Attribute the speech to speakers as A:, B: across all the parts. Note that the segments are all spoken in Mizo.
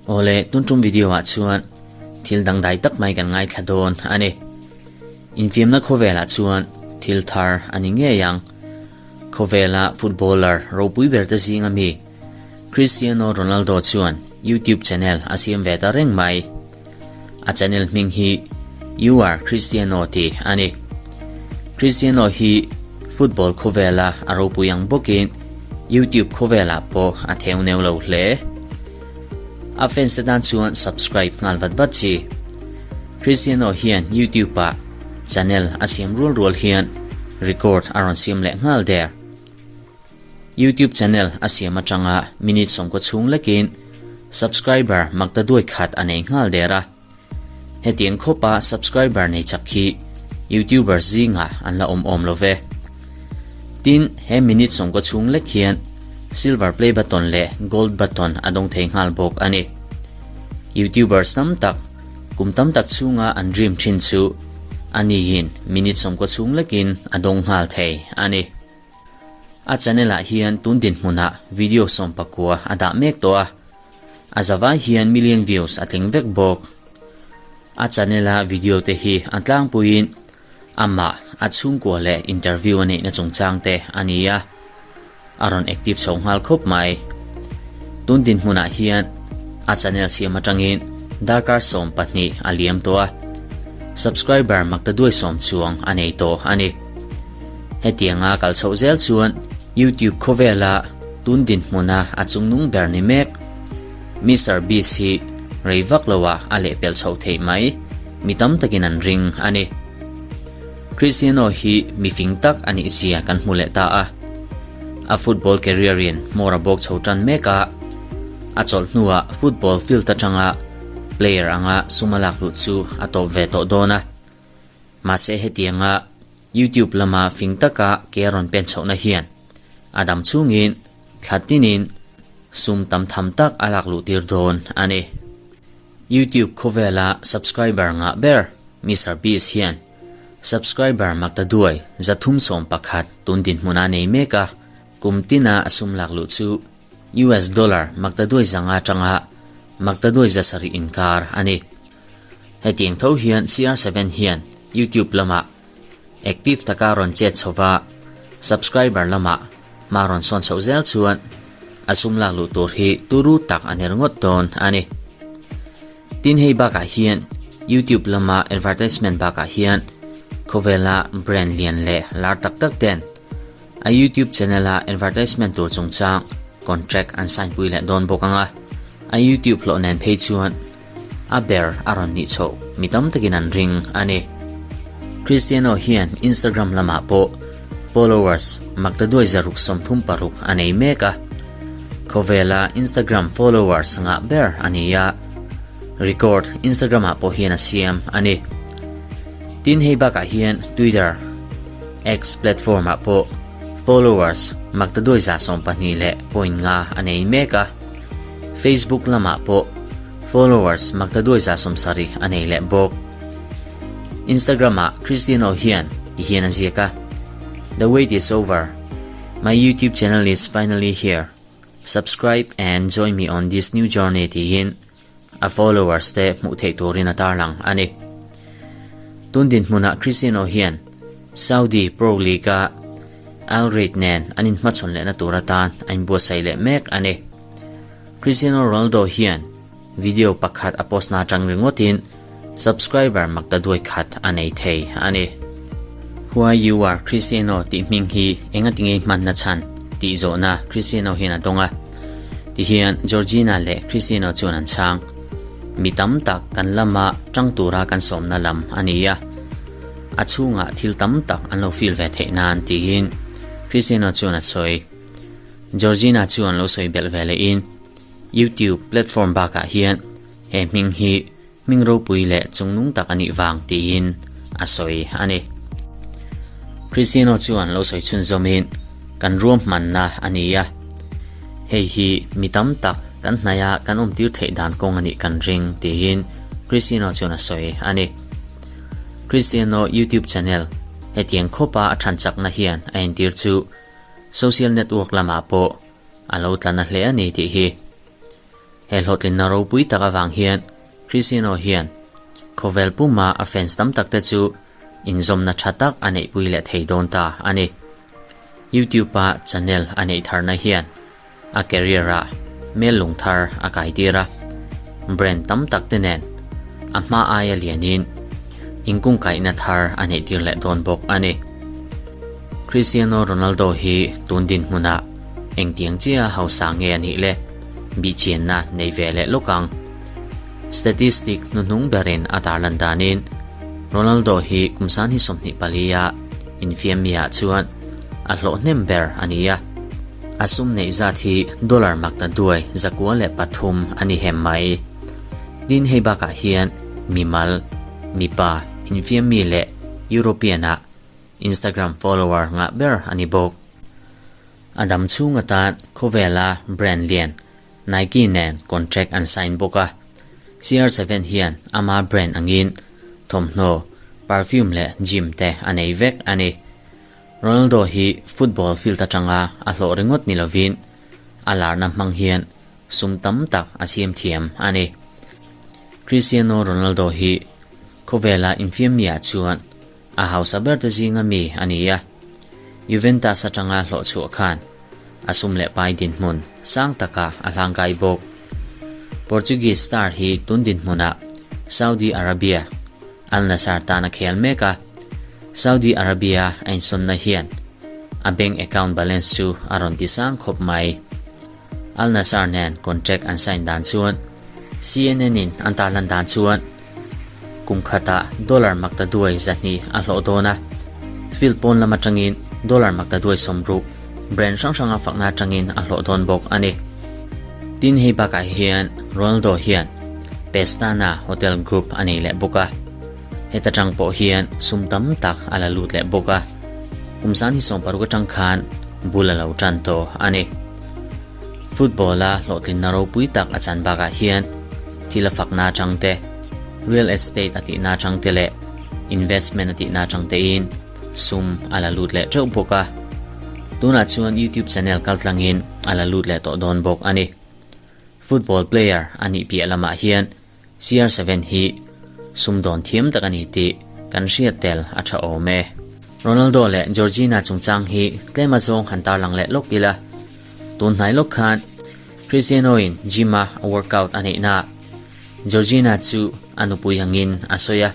A: Awle, tun tum video ah chuan thil dangdai tak mai kan ngaithla dawn a ni. Infiamna khawvelah chuan thil thar a ni ngei ang. Khawvela footballer ropui ber te zinga mi Cristiano Ronaldo chuan YouTube channel a siam ve ta reng mai. A channel hming hi You Are Cristiano tih a ni. Cristiano hi football khawvela a ropui ang bawkin YouTube khawvelah pawh a theu neu lo hle. A fans te tan chuan subscribe nghal vat vat chi. Cristiano hian YouTube ah channel a siam rual rual hian record a rawn siam leh nghal der. YouTube channel a siam atanga minute sawmkaw chhung lekin subscriber makta duai khat a nei nghal der a. Hetiang khawpa subscriber nei chak hi YouTuber zingah an la awm awm lo ve. Tin, he minute sawmkaw chhung lek hian silver play button leh gold button a dawng thei nghal bawk a ni. YouTubers tam tak kum tam tak chhunga an dream thin chu anihin minute sawmkaw chhung lekin a dawng nghal thei a ni. A channel ah hian tun dinhmunah video 19 a dah mek tawh a, a zavai hian million views a tling vek bawk. A channel a video te hi a tlangpuiin amah a chhungkua leh interview a neihna chungchang te a ni a, a rawn active chho nghal khawp mai. Tun dinhmunah hian a channel siam atangin darkar 12 a liam tawh a, subscriber maktaduai sawm chuang a nei tawh a ni. Hetianga kal chhoh zel chuan YouTube khawvela tun dinhmuna a chungnung ber ni mek. Mister Beast hi rei vak loah a lehpelh chhoh theih mai, mi tam takin an ring a ni. Cristiano hi mi fing tak a nih zia kan hmu leh ta a. A football career in hmawr a bawk chho tan mek a, a chawlh hnuah football field atanga player anga sum a lak luh chu a tawp ve tawh dawn a. Mahse hetianga YouTube lama fing taka ke a rawn pen chhohna hian a dam chhungin thla tinin sum tam tham tak a lak luh tir dawn a ni. YouTube khawvela subscriber ngah ber Mister Beast hian subscriber makta duai 311 tun dinhmun a nei mek a, kum tina a sum lak luh chu US dollar makta duai zanga atanga makta duai 700 inkar a ni. Hetiang tho hian CR7 hian YouTube lamah active taka rawn chet chhova subscriber lamah hma rawn sawn chhoh zel chuan a sum lak luh tur hi turu tak a ner ngawt dawn a ni. Tin hei bakah hian YouTube lama advertisement bakah hian khawvela brand lian leh lar tak tak ten a YouTube channel a advertisement tur chungchang contract an sign pui leh dawn bawk ang a, a YouTube hlawh nen phei chuan A ber a rawn nih chhoh mi tam takin an ring a ni. Cristiano hian Instagram lamah pawh followers maktaduai 636 a nei mek a. Khawvela Instagram followers ngah ber a ni a, record Instagram-ah pawh hian a siam a ni. Tin hei bakah hian Twitter, X platform-ah pawh followers maktaduai 120 leh point nga a nei mek a. Facebook lamah pawh followers maktaduai 70 a nei leh bawk. Instagram ah Cristiano hian ti hian a ziak a, The wait is over. My YouTube channel is finally here. Subscribe and join me on this new journey tiin a followers te hmuh theih turin a tarlang a ni. Tun dinhmunah Cristiano hian Saudi Pro League-a Al Raid nen an inhmachhawn lehna tur atan a inbuatsaih leh mek a ni. Cristiano Ronaldo hian video pakhat a post na atang ringawtin subscriber makta duai khat a nei thei a ni. Why you are Cristiano tih hming hi enga tinge hmanna chhan tih zawhna Cristiano hian a dawng a. Tihian Georgina leh Cristiano chuan an chhang. Mi tam tak kan lama tang tura kan sawmna lam a ni a. A chhungah thil tam tak an lo feel ve theih nan tiin Cristiano chuan a sawi. Georgina chuan lo sawi belh ve lehin YouTube platform bakah hian he hming hi hming ropui leh chungnung tak a nih vang tiin a sawi a ni. Cristiano chuan lo sawi chhunzawmin kan ruahmanna a ni a, hei hi mi tam tak kan hnaia kan awmtir theih dan kawng a nih kan ring tiin Cristiano chuan a sawi a ni. Cristiano YouTube channel hetiang khawpa a than chakna hian a entir chu social network lamah pawh. a lo tla na hle a ni tih hi. He hlawhtlinna ropui tak avang hian Cristiano hian khawvel puma a fans tam tak te chu inzawmna tha tak a neihpui leh thei dawn ta a ni. YouTube-a channel a neih tharna hian a career-ah hmel lung thar a kai tir a, brand tam tak te nen a hma aia lianin inkungkaihna thar a neih tir leh dawn bawk a ni. Cristiano Ronaldo hi tun dinhmunah engtiang chiah hausa nge a nih le? Bihchianna nei ve leh lawk ang. Statistic hnuhnung berin a tarlan danin Ronaldo hi kum san hi 24 a infiam miah chuan a hlawh hnem ber a ni a. A sum neih zat hi dollar makta duai 103 a ni hem mai. Tin hei bakah hian mimal, mipa, infiam mi leh European-ah Instagram follower ngah ber a ni bawk. A dam chhung atan khawvela brand lian Nike nen contract an sign bawk a. CR7 hian ama brand angin thawmhnaw, perfume leh gym te a nei vek a ni. Ronaldo hi football field atanga a hlawh ringawt ni lovin a larna hmang hian sum tam tak a siam thiam a ni. Cristiano Ronaldo hi khawvela infiam miah chuan A hausa berte zinga mi a ni a, Juventus atanga hlawh chhuah khan a sum leh pai dinhmun sang takah a hlangkai bawk. Portuguese star hi tun dinhmunah Saudi Arabia, Al Nassr tan a khel mek a, Saudi Arabia a insawnna hian a bank account balance chu a rawn ti sang khawp mai. Al Nassr nen contract an sign dan chuan CNN in an tarlan dan chuan kum khatah dollar makta duai 200 a hlawh dawn a, field pawn lam atangin dollar makta duai 60 brand hrang hranga fakna atangin a hlawh dawn bawk a ni. Tin hei bakah hian Ronaldo hian Pestana Hotel Group a nei leh bawk a, heta tang pawh hian sum tam tak a la lut leh bawk a, kum san hi 60 atang khan bul a lo tan tawh a ni. Football-a hlawhtlinna ropui tak a chan bakah hian thil a fakna atang te, real estate a tihna atang te leh investment a tihna atang tein sum a la lut leh teuh bawk a. Tunah chuan YouTube channel kaltlangin a la lut leh tawh dawn bawk a ni. Football player a nih piah lamah hian CR7 hi sumdawn thiam tak a ni tih kan hriat tel a tha awm e. Ronaldo leh Georgina chungchang hi tlem azawng han tarlang leh lawk ila. Tun hnai lawk khan Cristiano-in gym-a a workout a neihnaah Georgina chu a nupui angin a sawi a.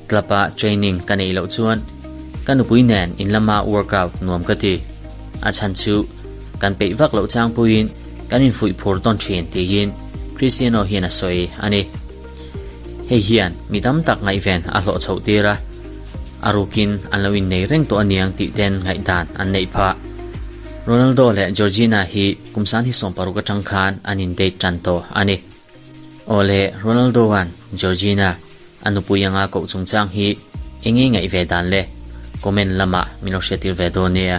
A: Club-a training ka neih loh chuan ka nupui nen in lama workout nuam ka ti. A chhan chu kan peih vak loh chang puiin kan infuih phur tawn thin tiin Cristiano hian a sawi a ni. Hei hian mi tam tak ngaihven a hlawh chhoh tir a, a rukin an lo innei reng tawh aniang tih ten ngaihdan an neih phah. Ronaldo leh Georgina hi kum san hi 60 atang khan an in date tan tawh a ni. Aw le, Ronaldo-a'n Georgina a nupui anga koh chungchang hi eng nge ngaih ve dan le? Comment lamah min lo hriattir ve dawn nia.